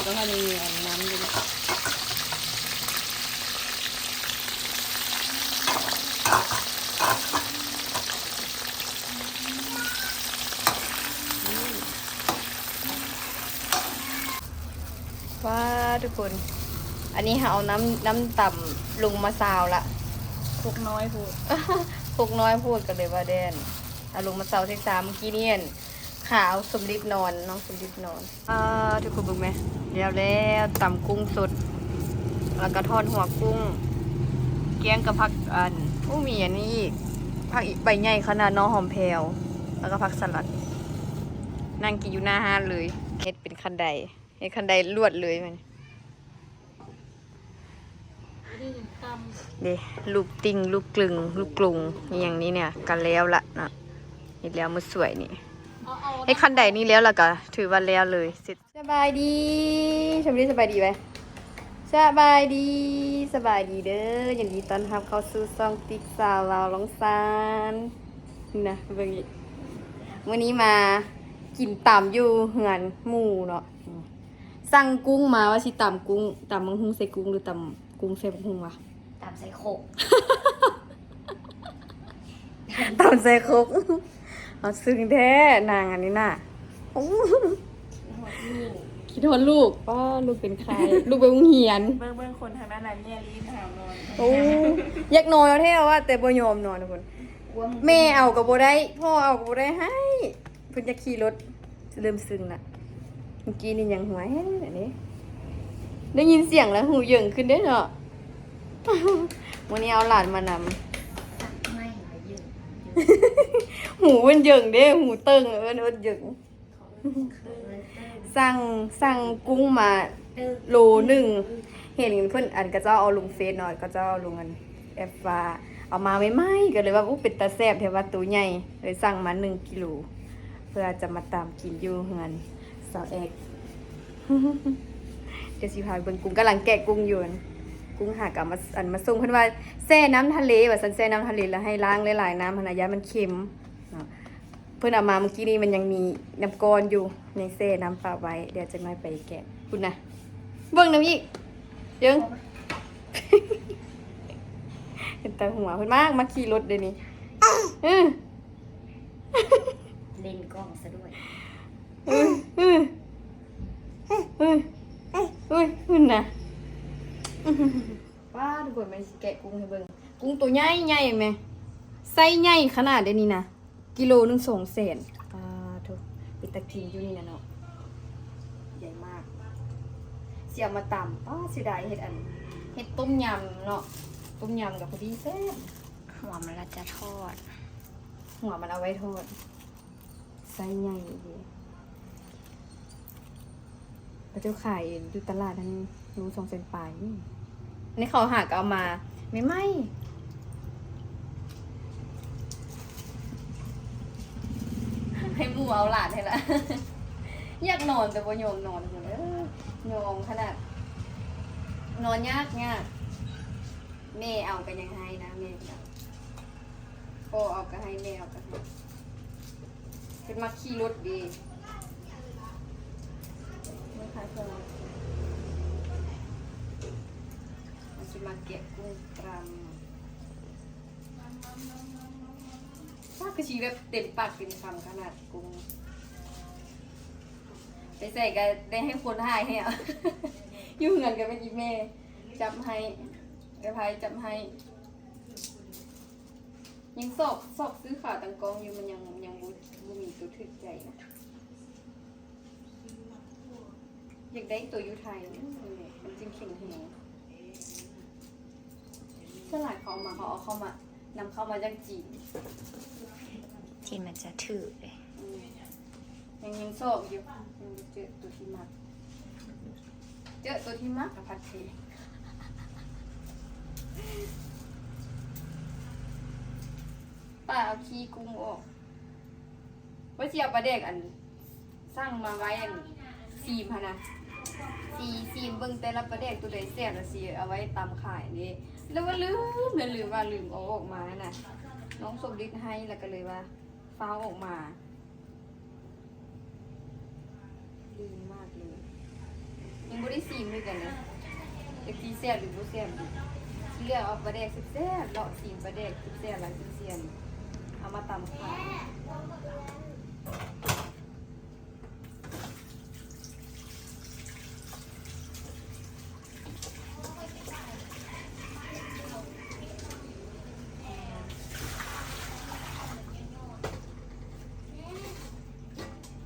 ແລ້ວກໍຍັງມີອັນນ້ຳຢູ່. ວ້າ ທຸກຄົນ ອັນນີ້ເຮົາເອົານ້ຳ ນ້ຳຕຳລົງມາຊາວລະ ຄົກນ້ອຍໂພດ ຄົກນ້ອຍໂພດ ກໍເລີຍວ່າແດ່ນ ເອົາລົງມາຊາວໃສ່ຊາມ. ເມື່ອກີ້ນີ້ ຂາວສົມລິດນອນ ນ້ອງສົມລິດນອນ. ອ່າ ທຸກຄົນເບິ່ງແມ ແລ້ວແລ້ວ ຕຳກຸ້ງສົດ ແລ້ວກໍທອດຫົວກຸ້ງ ກຽງກັບຜັກ ອັນ ໂອ້ ມີອັນນີ້ອີກ ຜັກອີກໃບໃຫຍ່ຂະໜາດເນາະ ຫອມແພວ ແລ້ວກໍຜັກສະຫຼັດ. ນັ່ງກິນຢູ່ໜ້າຮ້ານເລີຍ ເຮັດເປັນຂັ້ນໄດ ເຮັດຂັ້ນໄດລວດເລີຍມັນ. ເດ້ ລູກຕິ່ງ ລູກກຶງ ລູກກົງ ອີ່ຫຍັງນີ້ເນຍ ກໍແລ້ວລະເນາະ. ເຮັດແລ້ວມື້ສວຍນີ້ ເຮັດຂັ້ນໄດນີ້ແລ້ວ ແລ້ວກໍຖືວ່າແລ້ວເລີຍ ເສັດ. ສະບາຍດີ ຊົມດີ ສະບາຍດີໄວ ສະບາຍດີ ສະບາຍດີເດີ ຍິນດີຕ້ອນຮັບເຂົ້າສູ່ຊ່ອງຕິກສາວລາວລອງຊານນະ. ເບິ່ງອີກ ມື້ນີ້ມາກິນຕຳຢູ່ເຮືອນໝູ່ເນາະ. ສັ່ງກຸ້ງມາວ່າຊິຕຳກຸ້ງ ຕຳບັກຫຸ່ງໃສ່ກຸ້ງ ຫຼື ຕຳກຸ້ງໃສ່ບັກຫຸ່ງວະ? ຕຳໃສ່ຄົກ ຕຳໃສ່ຄົກ. ເອົາຊຶ້ງແທ້ນາງອັນນີ້ນະ. ໂອ້ ຄິດຮອດລູກ ປ້າ ລູກເປັນໄຂ້ ລູກໄປໂຮງຮຽນ. ເບິ່ງ ເບິ່ງຄົນທາງນັ້ນນະ ແຍລີນຫາວນອນ. ໂອ້ ຢາກນອນແທ້ວ່າ ແຕ່ບໍ່ຍອມນອນພຸ້ນ. ແມ່ເອົາກໍບໍ່ໄດ້ ພໍ່ເອົາກໍບໍ່ໄດ້ ໃຫ້ ເພິ່ນຢາກຂີ່ລົດ ເລີ່ມຊຶ້ງລະ. ເມື່ອກີ້ນີ້ຍັງຫົວແຮງເດ້ ໄດ້ຍິນສຽງແລ້ວຫູເຢິງຂຶ້ນເດ້ເນາະ. ມື້ນີ້ເອົາຫຼານມານຳ ຫູເພິ່ນເຢິງເດ້ ຫູເຕີງ ເອີ້ນເອີ້ນເຢິງ. ສັ່ງ ສັ່ງກຸ້ງມາໂລໜຶ່ງ ເຫັນເພິ່ນ ອັນ ເຂົາເຈົ້າເອົາລົງເຟສເນາະ ເຂົາເຈົ້າເອົາລົງ ອັນ ແອັບວ່າເອົາມາໃໝ່ໆ ກໍເລີຍວ່າ ໂອ້ ເປັນຕາແຊບແທ້ວ່າ ໂຕໃຫຍ່ ເລີຍສັ່ງມາໜຶ່ງກິໂລ ເພື່ອຈະມາຕຳກິນຢູ່ເຮືອນສາວແອກ. ດຽວຊິພາໄປເບິ່ງກຸ້ງ ກຳລັງແກະກຸ້ງຢູ່ ກຸ້ງຫາກະເອົາມາ ອັນ ມາສົ່ງ ເພິ່ນວ່າແຊ່ນ້ຳທະເລວ່າຊັ້ນ ແຊ່ນ້ຳທະເລແລ້ວໃຫ້ລ້າງຫຼາຍໆນ້ຳຫັ້ນນະ ຢ້ານມັນເຄັມເນາະ. ເພິ່ນເອົາມາເມື່ອກີ້ນີ້ ມັນຍັງມີນ້ຳກ້ອນຢູ່ ຍັງແຊ່ນ້ຳປະໄວ້ ດຽວຈັກໜ້ອຍໄປແກະ. ພຸ້ນນະ ເບິ່ງນຳອີກ ເບິ່ງ ເຫັນແຕ່ຫົວ. ເພິ່ນມາ ມາຂີ່ລົດເດນີ້ ເອີ ເຫຼັ້ນກ້ອງຊະດ້ວຍ ເອີ ເອີ ເອີ ເອີ ພຸ້ນນະ. ປ້າ ທຸກຄົນ ແມ່ຊິແກະກຸ້ງໃຫ້ເບິ່ງ ກຸ້ງໂຕໃຫຍ່ໆ ແມ່ ໄຊໃຫຍ່ຂະໜາດເດນີ້ນະ. ກິໂລໜຶ່ງສອງແສນ. ປາໂທ້ ເປັນຕາກິນຢູ່ນີ້ນະເນາະ ໃຫຍ່ມາກ. ຊິເອົາມາຕຳ ປ້າ ເສຍດາຍ ເຮັດອັນ ເຮັດຕົ້ມຍຳເນາະ ຕົ້ມຍຳກໍພໍດີແຊບ. ຫົວມັນລະຈະທອດ ຫົວມັນເອົາໄວ້ທອດ ໄຊໃຫຍ່ອີ່ຫຼີ. ເຂົາເຈົ້າຂາຍຢູ່ຕະຫຼາດຫັ້ນ ໂລສອງແສນປາຍນີ້. ໃນເຂົາຫາກະເອົາມາໃໝ່ໆ ໃຫ້ໝູ່ເອົາຫຼານໃຫ້ລະ. ຢາກນອນແຕ່ບໍ່ຍອມນອນ ເອີ ຍອມຂະໜາດ ນອນຍາກ ຍາກ. ແມ່ເອົາກໍຍັງໃຫ້ນະ ແມ່ເອົາ ພໍ່ເອົາກໍໃຫ້ ແມ່ເອົາກໍໃຫ້. ເພິ່ນມັກຂີ່ລົດເດ້ ເບິ່ງຄ່າເຄື່ອງ ມັນຊິມາແກະກຸ້ງຕຳ. ປາ ຄືຊິແບບເຕັມປາກເຕັມຄຳຂະໜາດກຸ້ງ ໄປໃສກໍໄດ້ໃຫ້ຄົນຖ່າຍໃຫ້ເອົາ ຢູ່ເຮືອນກໍແມ່ນອີ່ແມ່ຈັບໃຫ້ ເອື້ອຍໄພຈັບໃຫ້. ຍັງຊອກ ຊອກຊື້ຂາຕັ້ງກ້ອງຢູ່ ມັນຍັງ ຍັງບໍ່ ບໍ່ມີຕົວຖືກໃຈນະ. ຢາກໄດ້ຕົວຢູ່ໄທ ອືມ ມັນຈຶ່ງແຂງແຮງ. ສ່ວນຫຼາຍເຂົາເອົາມາ ເຂົາເອົາເຂົ້າມາ ນຳເຂົ້າມາຈາກຈີນ ຈີນມັນຈະຖືກເດ້. ອືມ ຍັງ ຍັງຊອກຢູ່ ຍັງບໍ່ເຈີຕົວທີ່ມັກ. ເຈີຕົວທີ່ມັກກະພັດເພ. ປ້າເອົາຂີ້ກຸ້ງອອກ ວ່າຊິເອົາປາແດກອັນ ສັ່ງມາໄວ້ອັນ ຊີມຫັ້ນນະ ຊີ ຊີມເບິ່ງແຕ່ລະປາແດກໂຕໃດແຊບລະຊິເອົາໄວ້ຕຳຂາຍເດ້. ແລ້ວວ່າລືມ ແມ່ນລືມວ່າລືມເອົາອອກມາຫັ້ນນະ ນ້ອງສົມລິດໃຫ້ ແລ້ວກໍເລີຍວ່າ ຟ້າວອອກມາ ດີມາກເລີຍ. ຍັງບໍ່ໄດ້ຊີມຄືກັນເດ້ ຈັກຊິແຊບຫຼືບໍ່ແຊບ. ຊິເລືອກເອົາປາແດກແຊບໆ ເລາະຊີມປາແດກແຊບໆ ແລ້ວຈຶ່ງຊິເອົາມາຕຳຂາຍ.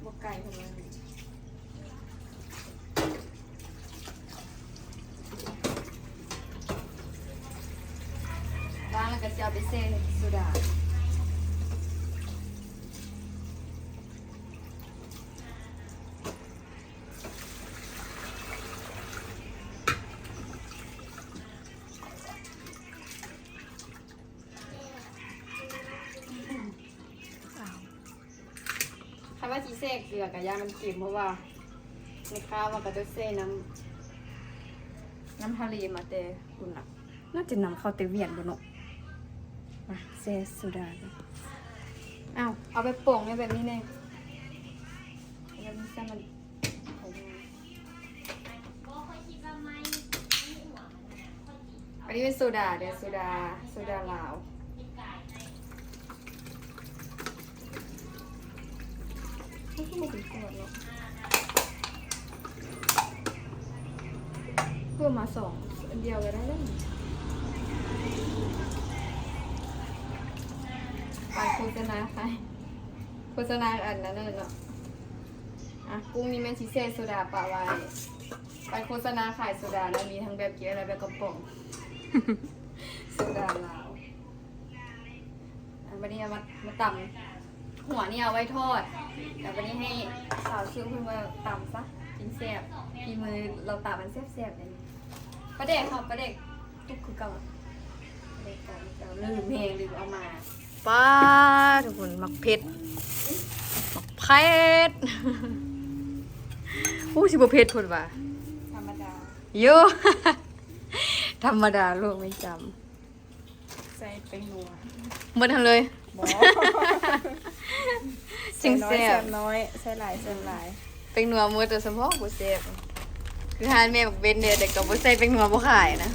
ບໍ່ໄກເທົ່າໃດ ລ້າງແລ້ວກໍຊິເອົາໄປແຊ່ໂຊດາ. ຄັນວ່າຊິແຊກເກືອກໍຢ້ານມັນເຄັມ ເພາະວ່າແມ່ຄ້າວ່າເຂົາເຈົ້າແຊ່ນ້ຳ ນ້ຳທະເລມາແຕ່ພຸ້ນລະ ໜ້າຈະນຳເຂົ້າແຕ່ຫວຽດບໍ່ເນາະ. ມາແຊ່ໂຊດາກ່ອນ. ອ້າວ ເອົາແບບປ່ອງແນ່ ແບບນີ້ແນ່ ແບບນີ້ຊະ ມັນ ອັນນີ້ເປັນໂຊດາເດີ ໂຊດາ ໂຊດາລາວ. ມັນຄືບໍ່ເປັນຂວດເນາະ ເພີ່ມມາສອງ ອັນດຽວກໍໄດ້ແລ້ວ. ປາຍໂຄສະນາຂາຍ ໂຄສະນາອັນນັ້ນເນາະ. ອ່ະ ກຸ້ງນີ້ແມ່ນຊິແຊ່ໂຊດາປະໄວ້. ໄປໂຄສະນາຂາຍໂຊດານະ ມີທັງແບບແກ້ວ ແລະ ແບບກະປ໋ອງ ໂຊດາລາວ. ອ່ະ ບັດນີ້ເອົາມາ ມາຕຳ ຫົວນີ້ເອົາໄວ້ທອດ ແລ້ວບັດນີ້ໃຫ້ສາວຊື່ເພິ່ນມາຕຳຊະ ຈຶ່ງແຊບ ຝີມືລາວຕາມັນແຊບໆເດ້. ປາແດກເຮົາ ປາແດກ ຕຸກຄືເກົ່າ ເລີຍແຮງລືມເອົາມາ. ປ້າດ ທຸກຄົນ ໝາກເຜັດ ໝາກເຜັດ. ໂອ້ ຊິບໍ່ເຜັດພຸ້ນຫວາ? ທຳມະດາ ໂຢ ທຳມະດາ ໂລກແມ່ນຈຳ. ໃສ່ແປ້ງນົວ ໝົດຫັ້ນເລີຍ ບໍ່ ຈຶ່ງແຊບ ໃສ່ນ້ອຍແຊບນ້ອຍ ໃສ່ຫຼາຍແຊບຫຼາຍ. ແປ້ງນົວໝົດແລ້ວ ສະເພາະບໍ່ແຊບ ຄືຮ້ານແມ່ບັກເບັນເດ້ ແຕ່ກໍບໍ່ໃສ່ແປ້ງນົວບໍ່ຂາຍນະ.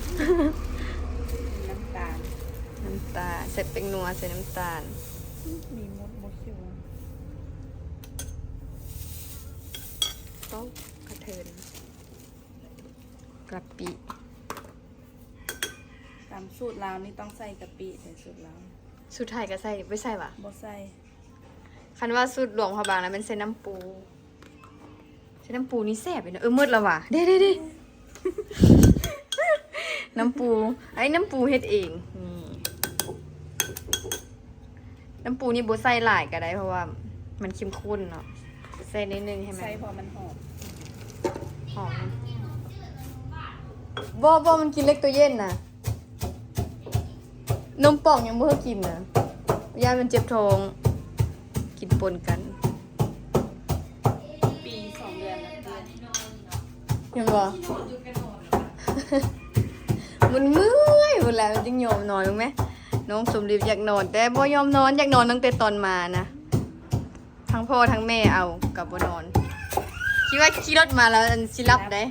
ນ້ຳຕານ ນ້ຳຕານ ໃສ່ແປ້ງນົວ ໃສ່ນ້ຳຕານ ມີໝົດບໍ່ຄິວ. ຕ້ອງກະເທີນ ກະປິ ຕາມສູດລາວນີ້ຕ້ອງໃສ່ກະປິເດ້ ສູດລາວ. ສູດໄທກໍໃສ່ ບໍ່ໃສ່ຫວາ? ບໍ່ໃສ່. ຄັນວ່າສູດຫຼວງພະບາງນະແມ່ນໃສ່ນ້ຳປູ ໃສ່ນ້ຳປູນີ້ແຊບເດ. ເອີ ໝົດແລ້ວຫວາ? ເດ້ໆໆ ນ້ຳປູ ໄອ້ນ້ຳປູເຮັດເອງ ນີ້. ນ້ຳປູນີ້ບໍ່ໃສ່ຫຼາຍກໍໄດ້ ເພາະວ່າມັນເຂັ້ມຂຸ້ນເນາະ ໃສ່ໜ້ອຍໜຶ່ງໃຫ້ມັນ ໃສ່ເພາະມັນຫອມ ຫອມ. ບໍ່ ບໍ່ ມັນກິນເລັກໂຕເຢັນນະ ນົມປ່ອງຍັງບໍ່ໃຫ້ກິນນະ ຢ້ານມັນເຈັບທ້ອງ ກິນປົນກັນ. ປີສອງເດືອນລະ ແມ່ນບໍ່? ມັນເມື່ອຍພຸ້ນແຫຼະ ມັນຈຶ່ງຍອມນອນ ຮູ້ໄໝ? ນ້ອງສົມລິດຢາກນອນ ແຕ່ບໍ່ຍອມນອນ ຢາກນອນຕັ້ງແຕ່ຕອນມານະ ທັງພໍ່ທັງແມ່ເອົາກໍບໍ່ນອນ ຄິດວ່າຂີ່ລົດມາແລ້ວ ອັນ ຊິຫຼັບໄດ໋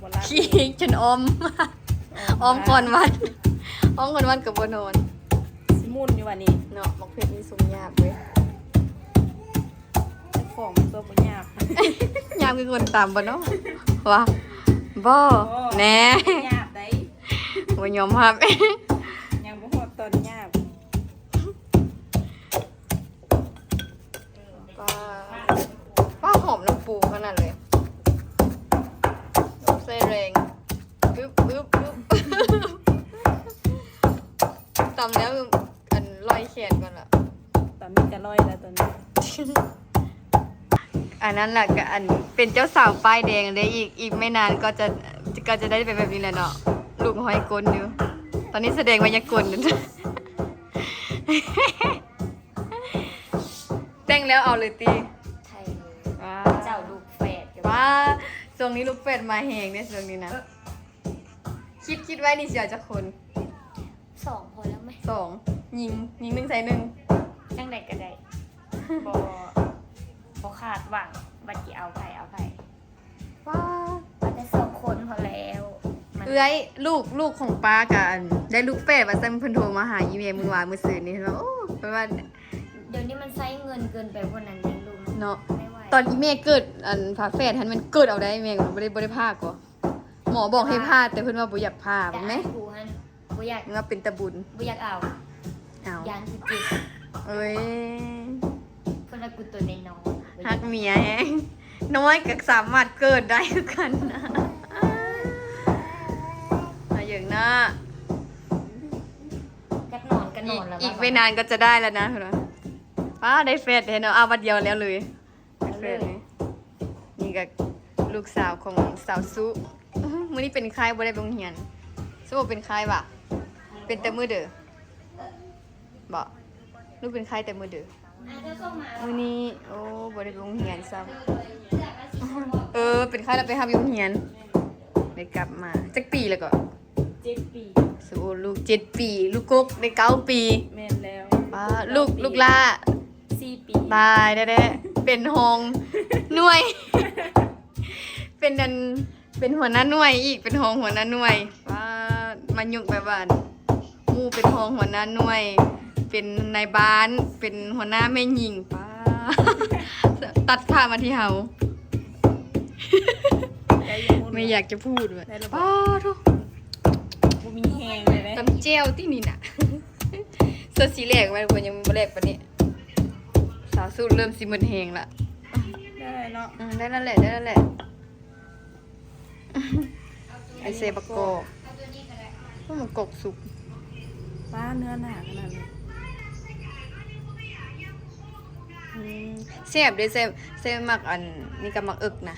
ບໍ່ຫຼັບ ຂີ່ຈົນອ້ອມ ອ້ອມຄອນວັດ ອ້ອມຄອນວັດກໍບໍ່ນອນ. ຊິໝຸ່ນຢູ່ຫວານີ້ເນາະ ໝາກເຜັດນີ້ສຸກຍາກເວີຍ. ເຈົ້າຂອງຕົວບໍ່ຫຍາບ ຫຍາບຄືຄົນຕຳບໍ່ເນາະ ຫວາ? ບໍ່ ບໍ່ ແນ່ ຫຍາບໄດ໋ ບໍ່ຍອມຮັບ ຍັງບໍ່ຮອດຕອນຫຍາບ. ປາ ປາ ຫອມນ້ຳປູຂະໜາດເລີຍ ໃສ່ແຮງ ອຶບ ອຶບ ອຶບ ຕຳແລ້ວ ອັນ ລອຍແຂນກ່ອນລະ ຕອນນີ້ກະລອຍແລ້ວຕອນນີ້. ອັນນັ້ນລະກະອັນເປັນເຈົ້າສາວປ້າຍແດງເດ້ ອີກ ອີກໄມ່ນານກໍຈະ ກໍຈະໄດ້ເປັນແບບນີ້ແຫຼະເນາະ ລູກຫ້ອຍກົ້ນຢູ່ ຕອນນີ້ສະແດງໄວຍາກົນ. ແຕ່ງແລ້ວເອົາເລີຍຕິ? ໃຊ່ເລີຍ ວ້າ ເຈົ້າລູກແຝດ ວ້າ ຊ່ວງນີ້ລູກແຝດມາແຮງເດ້ ຊ່ວງນີ້ນະ. ເອີ ຄິດ ຄິດໄວ້ນີ້ຊິເອົາຈັກຄົນ? ສອງພໍແລ້ວໄໝ? ສອງ ຍິງ ຍິງໜຶ່ງຊາຍໜຶ່ງ ຈັ່ງໃດກໍໄດ້ ບໍ່ ບໍ່ຄາດຫວັງວ່າຊິເອົາໃຜ ເອົາໃຜ. ວ້າ ວ່າແ ສອງຄົນພໍແລ້ວ ມັນ ເອື້ອຍ ລູກ ລູກຂອງປ້າກະ ອັນ ໄດ້ລູກແຝດວ່າຊັ້ນ ເພິ່ນໂທມາຫາອີ່ແມ່ມື້ວານມື້ຊືນນີ້ ເຫັນບໍ່? ໂອ້ ເພິ່ນວ່າ ດຽວນີ້ມັນໃຊ້ເງິນເກີນໄປ ພວກນັ້ນລ້ຽງລູກນະ ເນາະ ບໍ່ໄຫວ. ຕອນອີ່ແມ່ເກີດ ອັນ ຝາແຝດຫັ້ນ ມັນເກີດເອົາໄດ້ ແມ່ກໍບໍ່ໄດ້ ບໍ່ໄດ້ຜ່າກໍ ໝໍບອກໃຫ້ຜ່າ ແຕ່ເພິ່ນວ່າບໍ່ຢາກຜ່າ ແມ່ນ ຢາກໃຫ້ຜູ້ຫັ້ນ ບໍ່ຢາກ ວ່າເປັນຕາບຸນ ບໍ່ຢາກເອົາ ເອົາ ຢ້ານກູເຈັບ ເອີຍ ເພິ່ນວ່າກູຕົວນ້ອຍໆ ຮັກເມຍແຮງ ນ້ອຍກໍສາມາດເກີດໄດ້ຄືກັນນະ ອາເຢິງນະ ກັດນອນ ກັດນອນ ອີກ ແລ້ວ ອີກບໍ່ນານກໍຈະໄດ້ແລ້ວນະ ເພິ່ນວ່າ ປ້າ ໄດ້ແຝດແທ້ເນາະ ເອົາບັດດຽວແລ້ວເລີຍ. ເອົາເລີຍ ນີ້ກໍລູກສາວຂອງສາວສຸ ມື້ນີ້ເປັນໄຂ້ ບໍ່ໄດ້ໄປໂຮງຮຽນ. ສຸເປັນໄຂ້ຫວາ? ເປັນແຕ່ມື້ເດີ ບໍ່? ລູກເປັນໄຂ້ແຕ່ມື້ເດີ. ມື້ນີ້ ໂອ້ ບໍ່ໄດ້ໄປໂຮງຮຽນຊ້ຳ. ເອີ ເປັນໄຂ້ແລ້ວໄປຮັບຢູ່ໂຮງຮຽນ ໄດ້ກັບມາ. ຈັກປີແລ້ວກໍ? ເຈັດປີ. ໂອ້ ລູກເຈັດປີ ລູກກົກໄດ້ເກົ້າປີ. ແມ່ນແລ້ວ. ປ້າ ລູກ ລູກຫຼ້າ ສີ່ປີ. ຕາຍແທ້ໆ ເປັນຮອງໜ່ວຍ ເປັນອັນ ເປັນຫົວໜ້າໜ່ວຍອີກ ເປັນຮອງຫົວໜ້າໜ່ວຍ. ປ້າ ມາຍຸກແບບວ່າ ໝູ່ເປັນຮອງຫົວໜ້າໜ່ວຍ ເປັນນາຍບ້ານ ເປັນຫົວໜ້າແມ່ຍິງ. ປ້າ ຕັດພາບມາທີ່ເຮົາ ໄດ້ຢູ່ ບໍ່ຢາກຈະພູດວ່າ ໄດ້ແລ້ວບໍ່? ປ້າໂທ້ ບໍ່ມີແຮງເລີຍເດ້. ຕຳແຈ່ວຕິນີ້ນະ ເສື້ອສີແຫຼກໄວ້ ເພິ່ນຍັງບໍ່ແຫຼກປານນີ້. ສາວສຸເລີ່ມຊິໝົດແຮງລະ. ໄດ້ເນາະ ອືມ ໄດ້ແລ້ວແຫຼະ ໄດ້ແລ້ວແຫຼະ. ໄປໃສ່ບັກກອກ ໂອ້ ບັກກອກສຸກ. ປ້າ ເນື້ອໜາຂະໜາດນີ້. ອືມ ແຊບເດ້ ແຊບ ແຊບ. ມັກອັນນີ້ກັບໝາກເອິກນະ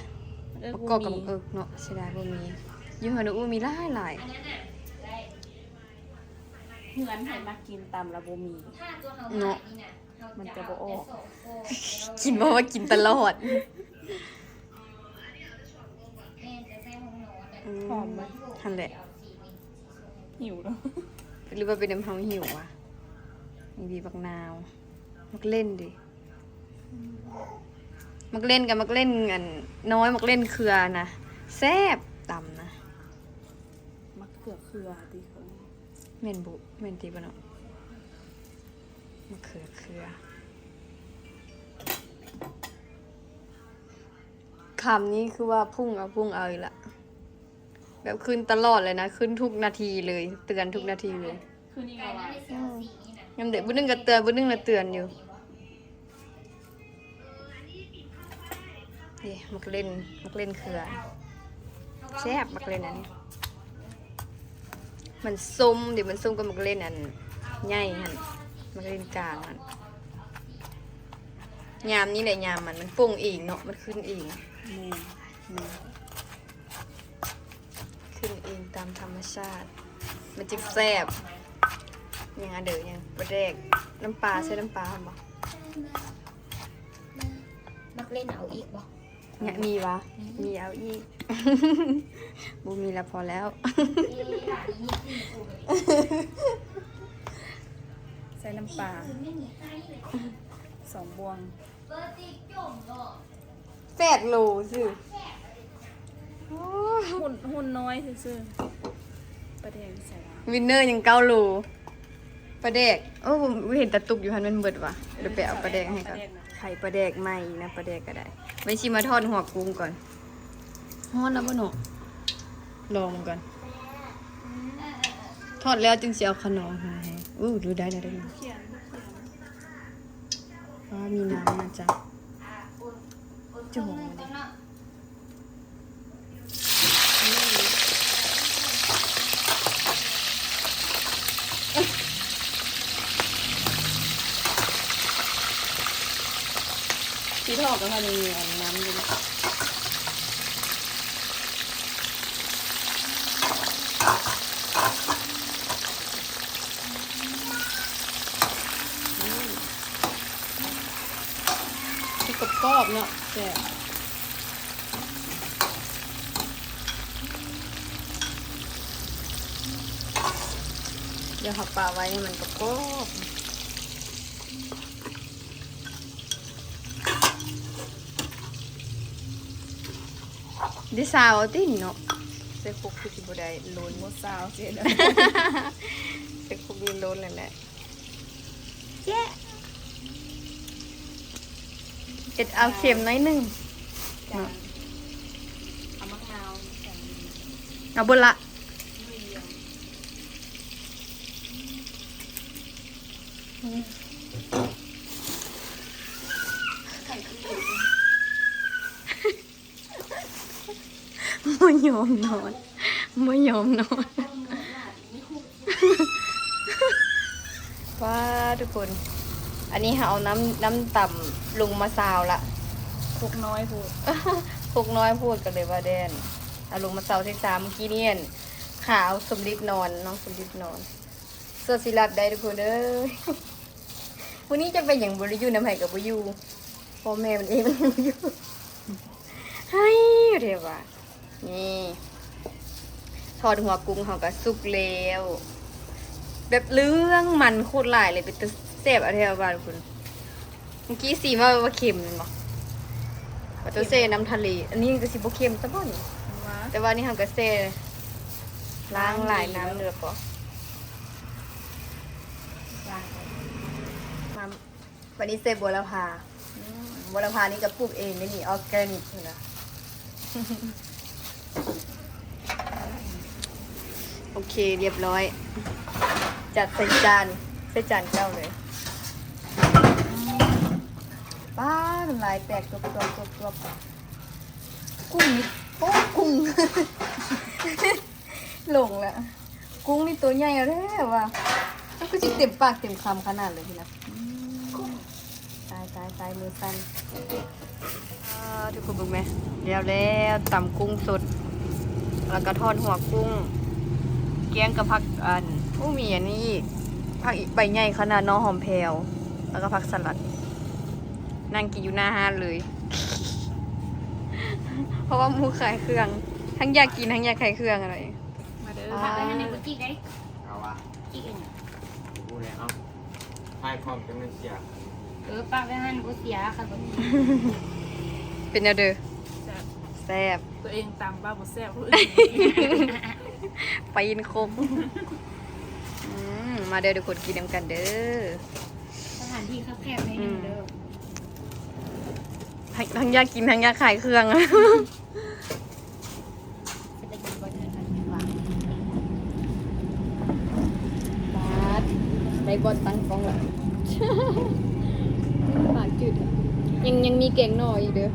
ບັກກອກກັບໝາກເອິກເນາະ. ເສຍດາຍບໍ່ມີ ຢູ່ເຮືອນນ້ອງອູມີຫຼາຍໆ. ເຮືອນໃຜມັກກິນຕຳລະບໍ່ມີເນາະ ມັນຈະບໍ່ອອກ. ກິນ ເວົ້າວ່າກິນຕະຫຼອດ. ອືມ ຫອມບໍ່? ຫັ້ນແຫຼະ ຫິວເນາະ ຫຼືວ່າເປັນນຳເຮົາຫິວວະ? ມີບີບັກນາວ ໝາກເລັ່ນເດ ໝາກເລັ່ນກັບໝາກເລັ່ນອັນນ້ອຍ ໝາກເລັ່ນເຄືອນະ ແຊບ ຕຳນະ. ໝາກເຂືອເຄືອຕິເຂົາ ແມ່ນບໍ່? ແມ່ນຕິບໍ່ເນາະ? ມະເຂືອເຄືອ ຄຳນີ້ຄືວ່າພຸ້ງເອົາພຸ້ງເອົາອີກລະ ແບບຂຶ້ນຕະຫຼອດເລີຍນະ ຂຶ້ນທຸກນາທີເລີຍ ເຕືອນທຸກນາທີເລີຍ. ຄືນີ້ກໍວ່າ ອືມ ຍາມໃດມື້ໜຶ່ງກໍເຕືອນ ມື້ໜຶ່ງລະເຕືອນຢູ່. ເດ້ ໝາກເລັ່ນ ໝາກເລັ່ນເຄືອ ແຊບໝາກເລັ່ນອັນນີ້ ມັນສົ້ມເດ້ ມັນສົ້ມກັບໝາກເລັ່ນອັນໃຫຍ່ຫັ້ນ ໝາກເລັ່ນກາງຫັ້ນ. ຍາມນີ້ແຫຼະ ຍາມມັນ ມັນປົ່ງເອງເນາະ ມັນຂຶ້ນເອງ. ແມ່ນ ແມ່ນ. ຂຶ້ນເອງຕາມທຳມະຊາດ ມັນຈຶ່ງແຊບ. ຍັງອັນເດີ ຍັງປາແດກ ນ້ຳປາ ໃສ່ນ້ຳປາຫັ້ນບໍ່? ມັກເລ່ນເອົາອີກບໍ່? ຍະ ມີວະ? ມີ ມີເອົາອີກ. ບໍ່ມີລະ ພໍແລ້ວ. ເອີ ຫຼານນີ້ມີສີ່ຄົນ ໃສ່ນ້ຳປາ ສອງບ່ວງ. ແປດໂລຊື່. ໂອ້ ຫຸ່ນ ຫຸ່ນນ້ອຍຊື່ໆ. ປາແດກໃສ່ວະ? ວິນເນີຍັງເກົ້າໂລ. ປາແດກ ໂອ້ ເຫັນແຕ່ຕຸກຢູ່ຫັ້ນ ແມ່ນເບິດວະ. ດຽວໄປເອົາປາແດກໃຫ້ກ່ອນ. ໄຂ່ປາແດກໃໝ່ນະ ປາແດກກໍໄດ້. ໄວ້ຊິມາທອດຫົວກຸ້ງກ່ອນ. ຮ້ອນແລ້ວບໍ່ເນາະ? ລອງມັນກ່ອນ. ທອດແລ້ວຈຶ່ງຊິເອົາຂະໜອງໃຫ້. ໂອ້ ດູໄດ້ແລ້ວ ໄດ້ແລ້ວ. ອ້າ ມີນ້ຳນະຈ໊ະ ຈຸ່ມລົງມາເດ້. ຊິທອດກໍພາມີອັນນ້ຳຢູ່ເນາະ. ຊິກອບໆເນາະ ແຊບ. ດຽວເຮົາປະໄວ້ໃຫ້ມັນກອບໆ. ໄດ້ຊາວຕິເນາະ. ໃສ່ຄົກຄືຊິບໍ່ໄດ້ ໂລນ ບໍ່ຊາວເສຍແລ້ວ. ໃສ່ຄົກນີ້ໂລນແລ້ວແຫຼະ. ແຈະ ເຮັດເອົາເຄັມໜ້ອຍໜຶ່ງເນາະ. ເອົາໝາກນາວໃສ່ ເອົາເບິດລະ. ບໍ່ຍອມນອນ ບໍ່ຍອມນອນ. ວ້າ ທຸກຄົນ ອັນນີ້ເຮົາເອົານ້ຳ ນ້ຳຕຳລົງມາຊາວລະ. ຄົກນ້ອຍໂພດ ຄົກນ້ອຍໂພດ ກໍເລີຍວ່າແດນ ເອົາລົງມາຊາວໃສ່ຊາມ. ເມື່ອກີ້ນີ້ ອັນ ຂາວສົມລິດນອນ ນ້ອງສົມລິດນອນ. ສ່ວນຊິລັດໄດ້ ທຸກຄົນເອີຍ. ມື້ນີ້ຈັກເປັນຫຍັງ ບໍ່ໄດ້ຢູ່ນຳໃຜກໍບໍ່ຢູ່ ພໍ່ແມ່ມັນເອງມັນຍັງບໍ່ຢູ່. ໄຫ້ແທ້ວ່າ. ນີ້ ທອດຫົວກຸ້ງເຮົາກໍສຸກແລ້ວ ແບບເຫຼືອງມັນໂຄດຫຼາຍເລີຍ ເປັນຕາແຊບເອົາແທ້ວ່າ ທຸກຄົນ. ເມື່ອກີ້ຊີມວ່າ ວ່າເຄັມແມ່ນບໍ່? ວ່າຕ້ອງແຊ່ນ້ຳທະເລ. ອັນນີ້ກໍຊິບໍ່ເຄັມຊະບໍ່ນີ້? ແຕ່ວ່ານີ້ເຮົາກໍແຊ່ ລ້າງຫຼາຍນ້ຳແລ້ວກໍ ມາ ບັດນີ້ໃສ່ບົວລະພາ. ອືມ ບົວລະພານີ້ກໍປູກເອງເດ້ນີ້ ອອກແກນິກພຸ້ນນະ. ໂອເຄ ລຽບຮ້ອຍ ຈັດໃສ່ຈານ ໃສ່ຈານເຈົ້າເລີຍ. ປ້າ ນ້ຳລາຍແຕກຈວບໆໆ. ກຸ້ງນີ້ ໂອ້ ກຸ້ງ ຫຼົງລະ. ກຸ້ງນີ້ໂຕໃຫຍ່ແທ້ວ່າ ມັນຄືຊິເຕັມປາກເຕັມຄຳຂະໜາດເລີຍພີ້ນະ. ອືມ ຕາຍ ຕາຍ ຕາຍ ມືສັ່ນ. ອ່າ ທຸກຄົນເບິ່ງແມະ ແລ້ວ ແລ້ວ ຕຳກຸ້ງສົດ ແລ້ວກໍທອດຫົວກຸ້ງ ກຽງກັບຜັກ ອັນ ໂອ້ ມີອັນນີ້ອີກ ຜັກອີກໃບໃຫຍ່ຂະໜາດ ໜໍ່ຫອມແຜ່ວ ແລ້ວກໍຜັກສະຫຼັດ. ນັ່ງກິນຢູ່ໜ້າຮ້ານເລີຍ ເພາະວ່າໝູ່ຂາຍເຄື່ອງ ທັງຢາກກິນ ທັງຢາກຂາຍເຄື່ອງ. ມາເດີ ອ່າ ຜັກໄວ້ຫັ້ນໃນໂກຈິກເດ້. ເອົາວະ ຈິກເອົາຫຍັງ? ບໍ່ຮູ້ແລ້ວ ເອົາ ຖ່າຍຄອມຈັ່ງມັນເສຍ. ເອີ ປະໄວ້ຫັ້ນ ບໍ່ເສຍ ຄັນບໍ່ມີ. ເປັນແນວເດີ? ແຊບ ແຊບ. ຕົວເອງຕຳວ່າບໍ່ແຊບ ຜູ້ອື່ນ ໄປກິນຄົບ. ອືມ ມາເດີ ທຸກຄົນ ກິນນຳກັນເດີ. ສະຖານທີ່ຄັບແຄບໜ້ອຍໜຶ່ງເດີ. ອືມ ທັງ ທັງຢາກກິນ ທັງຢາກຂາຍເຄື່ອງ. ບາດ ໄດ້ບ່ອນຕັ້ງກ້ອງລະ ປາກຈືດ. ຍັງ ຍັງມີແກງໜໍ່ອີກເດີ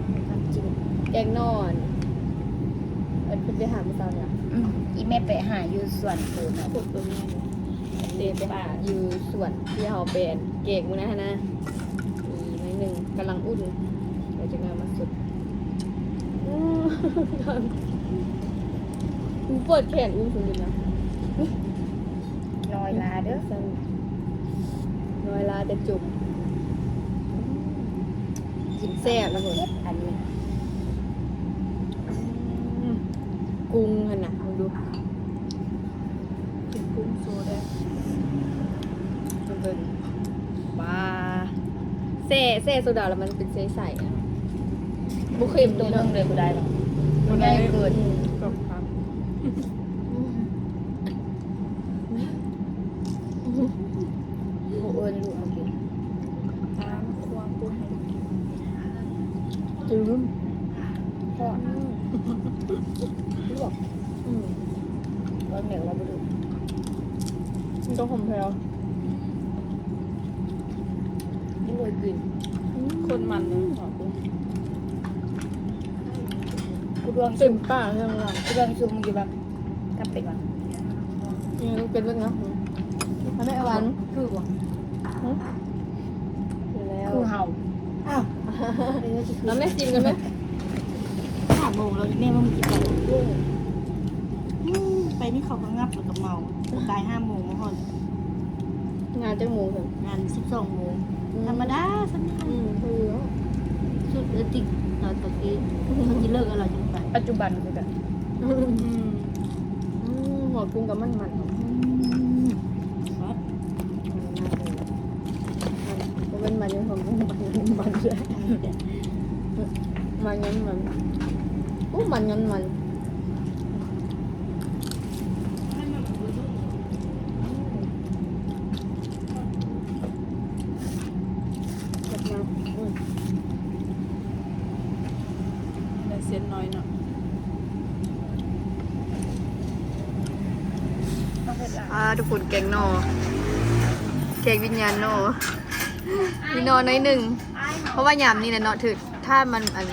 ແກງໜໍ່ ອັນ ເພິ່ນໄປຫາມື້ເຊົ້ານີ້. ອືມ ອີ່ແມ່ໄປຫາຢູ່ສວນເພິ່ນນະ ເຕັມປາກ ຢູ່ສວນທີ່ເຮົາໄປແກງມື້ນັ້ນຫັ້ນນະ. ອີກໜ້ອຍໜຶ່ງ ກຳລັງອຸ່ນ ແລ້ວຈັ່ງເອົາມາສົດ. ອື ມັນປວດແຂນ ອູ້ ສົມຈິດນະ. ນ້ອຍລາເດີ ນ້ອຍລາແຕ່ຈົມ. ກິນແຊບລະເພິ່ນ ອັນນີ້ ອືມ ກຸ້ງຫັ້ນນະ ເບິ່ງດູ. ກິນກຸ້ງໂຊແດ່ ເບິ່ງ ປາ ແຊ່ ແຊ່ໂຊດາແລ້ວມັນເປັນໃສໆ ອະ ບໍ່ເຄັມ ໂຕໜຶ່ງເລີຍບໍ່ໄດ້ດອກ ບໍ່ໄດ້ເກີນ ອືມ ອືມ ບໍ່ເອີ້ນລູກມາກິນ ຕາມຄົວປຸ້ນໃຫ້ລູກກິນ ຕື່ມ ເພາະ ອືມ ລວກ ອືມ ເວົ້າແນວລາວບໍ່ຖືກ ມັນກໍຫອມແພວ ບໍ່ເຄີຍກິນ ອືມ ໂຄດມັນເລີຍ ຫອມ ກູດວງ ເຕັມປາກເລີຍ ກູດວງຊຸມຢູ່ແບບ ກໍເປັນວ່າ ອືມ ເປັນເບິ່ງເນາະ ອັນນີ້ຫວານ ຄືບໍ່ ຫື ແລ້ວ ຄືເຮົາ ອ້າວ ເອົາແມ່ຊີມກັນແມ່ ຫ້າໂມງແລ້ວ ແມ່ບໍ່ມາກິນກັນ ອືມ ໄປນີ້ເຂົາກໍງັບແລ້ວກໍເມົາ ຕາຍ ຫ້າໂມງມາຮອດ ງານຈັກໂມງຊັ້ນ? ງານສິບສອງໂມງ ອືມ ທຳມະດາຊັ້ນ ອືມ ຄືເນາະ ສຸດເອີຕິກ ຕອນຕະກີ້ ເຂົາຊິເລີກແລ້ວ ເຮົາຈຶ່ງໄປ ປັດຈຸບັນຄືກັນ ອືມ ອືມ ຫົວກຸ້ງກໍມັນໆ ອືມ ບໍ່ແມ່ນມັນຫຍັງ ຫົວກຸ້ງມັນໆ ມັນມັນ ມັນມັນ ໂອ້ ໂອ້ ມັນ ມັນ ມັນ ໄດ້ເສັ້ນໜ້ອຍເນາະ. ອ່າ ທຸກຄົນ ແກງໜໍ່ ແກງວິນຍານໜໍ່ ມີໜໍ່ໜ້ອຍໜຶ່ງ ເພາະວ່າຍາມນີ້ແຫຼະເນາະ ຖື ຖ້າມັນ ອັນ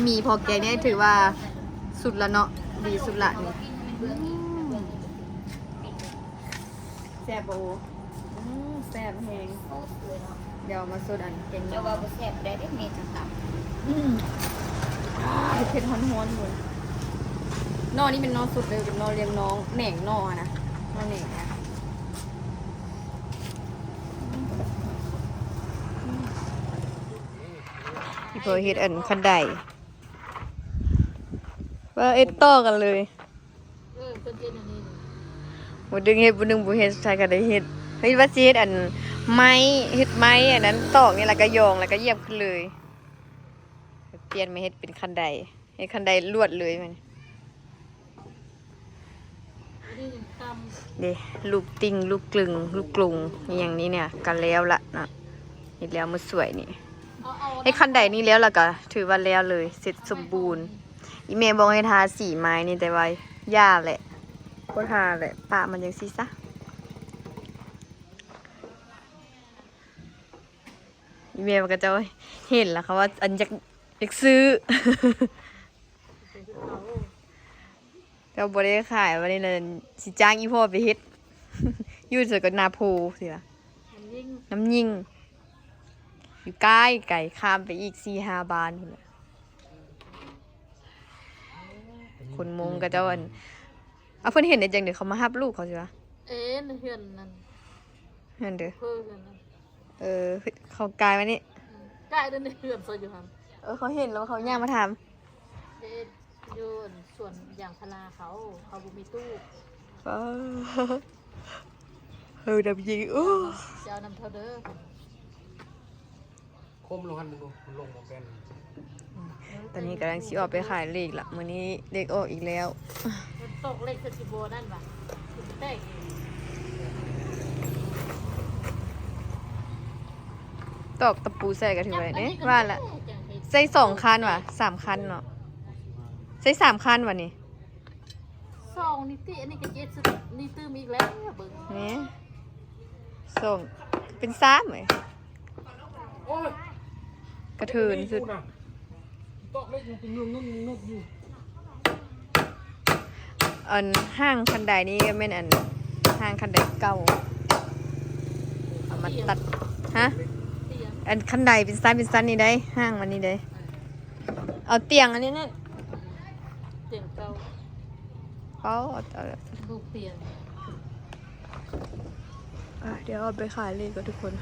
ມີພໍແກງນີ້ຖືວ່າສຸດລະເນາະ ດີສຸດລະນີ້. ອືມ ແຊບບໍ່? ອືມ ແຊບແຮງ. ເອີຍເນາະ ດຽວມາສົດອັນແກງ ເຈົ້າວ່າບໍ່ແຊບໄດ້ເດ້ ເມຈະຕຳ. ອືມ ເຜັດໆ ຮ້ອນໆ ເລີຍ. ໜໍ່ນີ້ແມ່ນໜໍ່ສົດເລີຍ ເປັນໜໍ່ລຽງໜອງ ແໜງໜໍ່ຫັ້ນນະ ໜໍ່ແໜງນະ. ອີ່ພໍ່ເຮັດອັນຄັນໄດ ວ່າເຮັດຕໍ່ກັນເລີຍ. ເອີ ເພິ່ນເຮັດອັນນີ້ ບໍ່ດຶງເຮັດ ບໍ່ດຶງບໍ່ເຮັດ ໃສ່ກໍໄດ້ເຮັດ. ເຮັດວ່າຊິເຮັດອັນໄມ້ ເຮັດໄມ້ອັນນັ້ນຕອກນີ້ ແລ້ວກໍຢອງ ແລ້ວກໍຢຽບຂຶ້ນເລີຍ. ປ່ຽນມາເຮັດເປັນຄັນໄດ ເຮັດຄັນໄດລວດເລີຍມັນ. ເດ້ ລູກຕິ່ງ ລູກກຶງ ລູກກຸງ ອີ່ຫຍັງນີ້ເນຍ ກໍແລ້ວລະເນາະ. ເຮັດແລ້ວມື້ສວຍນີ້ ເຮັດຄັນໄດນີ້ແລ້ວ ແລ້ວກໍຖືວ່າແລ້ວເລີຍ ເສັດສົມບູນ. ອີ່ແມ່ບອກໃຫ້ທາສີໄມ້ນີ້ ແຕ່ວ່າຢ່າແຫຼະ ບໍ່ທາແຫຼະ ປະມັນຈັ່ງຊີ້ຊະ. ອີ່ແມ່ມັນກໍເຈົ້າເຫັນລະ ເຂົາວ່າອັນຢາກ ຢາກຊື້ ເຈົ້າບໍ່ໄດ້ຂາຍ ບັດນີ້ນະ ຊິຈ້າງອີ່ພໍ່ໄປເຮັດ ຢູ່ໃສກໍນາໂພຊີ້ລະ ນ້ຳຍິງ ນ້ຳຍິງ ຢູ່ໃກ້ໄກ ຂ້າມໄປອີກສີ່ຫ້າບ້ານພຸ້ນລະ. ຄົນມົ້ງເຂົາເຈົ້າ ອັນ ເອົາ ເພິ່ນເຫັນໄດ້ຈັ່ງໃດ ເຂົາມາຮັບລູກເຂົາຊີ້ວະ? ເອີ ໃນເຮືອນນັ້ນ ເຮືອນເດີ ເອີ ເຂົາກາຍມານີ້ ອືມ ກາຍໃນເຮືອນເຂົາຢູ່ຫັ້ນ. ເອີ ເຂົາເຫັນແລ້ວເຂົາຍ່າງມາຖາມ ເຮັດຢູ່ສວນຢາງພາລາເຂົາ ເຂົາບໍ່ມີຕູ້. ເຮີ ດຳຍິງ ໂອ້ ເຈົ້ານຳເທົ່າເດີ. ຄົມລົງຫັ້ນ ມັນລົງບໍ່ເປັນ. ອືມ ຕອນນີ້ກຳລັງຊິອອກໄປຂາຍເລກລະ ມື້ນີ້ເລກອອກອີກແລ້ວ. ມັນຕົກເລກ ຄືຊິບໍ່ນັ້ນຫວາ ຄືຊິແຕກອີກ. ຕອກຕະປູໃສ່ກໍຖືວ່າໄດ້ເດ້ ວ່າລະ ໃສ່ສອງຄັນຫວາ ສາມຄັນເນາະ ໃສ່ສາມຄັນຫວານີ້. ສອງນີ້ຕິ ອັນນີ້ກໍເຈັດ ນີ້ຕື່ມອີກແລ້ວ ເບິ່ງ ນີ້ ສອງ ເປັນສາມເອີຍ. ໂອ້ຍ ກະເທີນສຸດ ຕອກເລັກຍັງເປັນເງືອກໆ ຢູ່. ອັນຮ່າງຄັນໄດນີ້ກໍແມ່ນອັນຮ່າງຄັນໄດເກົ່າ ເອົາມາຕັດ. ຮະ? ອັນຄັນໄດເປັນຊັ້ນເປັນຊັ້ນນີ້ໄດ໋ ຮ່າງມັນນີ້ໄດ໋. ເອົາຕຽງອັນນີ້ນະ ຕຽງເກົ່າ. ເອົາ ເອົາ ເອົາ ລູກຕຽງ. ອ່ະ ດຽວເອົາໄປຂາຍເລີຍກ່ອນທຸກຄົນ.